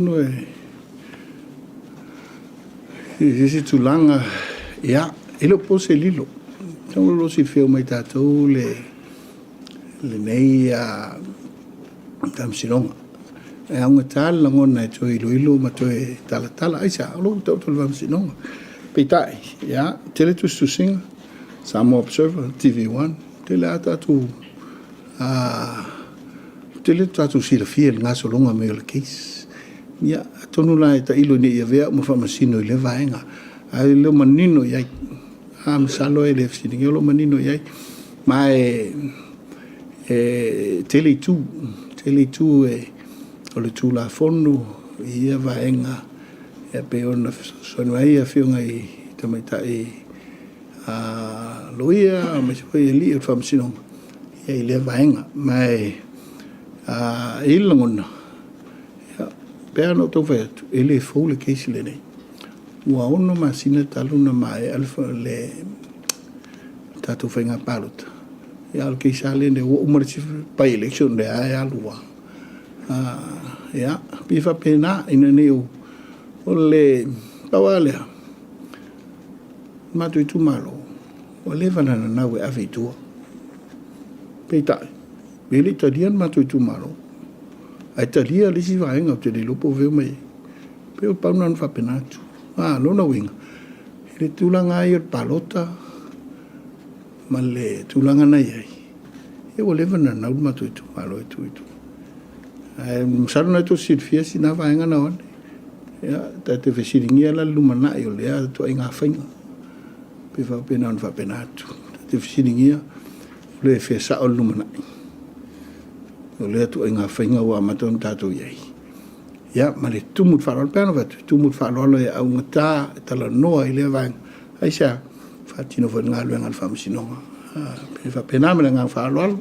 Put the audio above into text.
I se isi tulaga, ia, e le o po se lilo, masalo o lo o silafia uma e tatou lenei Faamasinoga. E augata le lagona e toe iloilo ma toe talatala. Aisea? O lea ua taoto i le Faamasinoga. Peitai, ia, e tele tusitusiga, Samoa Observer, TV1, e tele lava tatou tele lo tatou silafia i le gasologa mai o le case. Ia, atonu la e tailo ina ne i avea au ma faamasino i lea vaega, ae le o manino i ai. A masalo e le fesiligia o lo o manino i ai. Ma e tele itu, tele itu o le Tulafono i ia vaega e pei ona fesoasoani mai ai afioga i tamaitai loia aemaise foi alii o le Faamasinoga i lea vaega. Ma e i ai le lagona, e pei lava ona ou tau fai atu, e le fou le case lenei. Ua 6 masina talu ona maea le tatou faiga palota, a o le case lava lenei, ua uma le isi by-election o lea lava e alu lava. Ia, e pei e faapena, ina ne i ou... O le pau lava lea, le matou itumalo, ua leva ona nanau e ave i tua. Peitai, e le i talia le matou itumalo, ae talia le isi vaega ou te le iloa po o fea e omai ai. Pei na pau lena ona faapena atu. A o lona uiga, i le tulaga lava ia o le palota ma le tulaga na i ai, ia ua leva ona nanau le matou itumalo e tuu i tua. Ae masalo o lena tou te silafia sina vaega na o ane. Ia, ta te fesiligia la le lumanai o lea ituaiga faiga, pe faapena ona faapena atu. Ta te fesiligia le fea sao o le lumanai o lea ituaiga faiga ua amata ona tatou i ai. Ia, ma le tumu i le faaaloalo. E pei lava ona ou fai atu, e tumu i le faaaloalo e augata e talanoa i lea vaega. Aisea? E faatino foi le galuega a le Faamasinoga. E pei e faapena ma le agaga faaaloalo.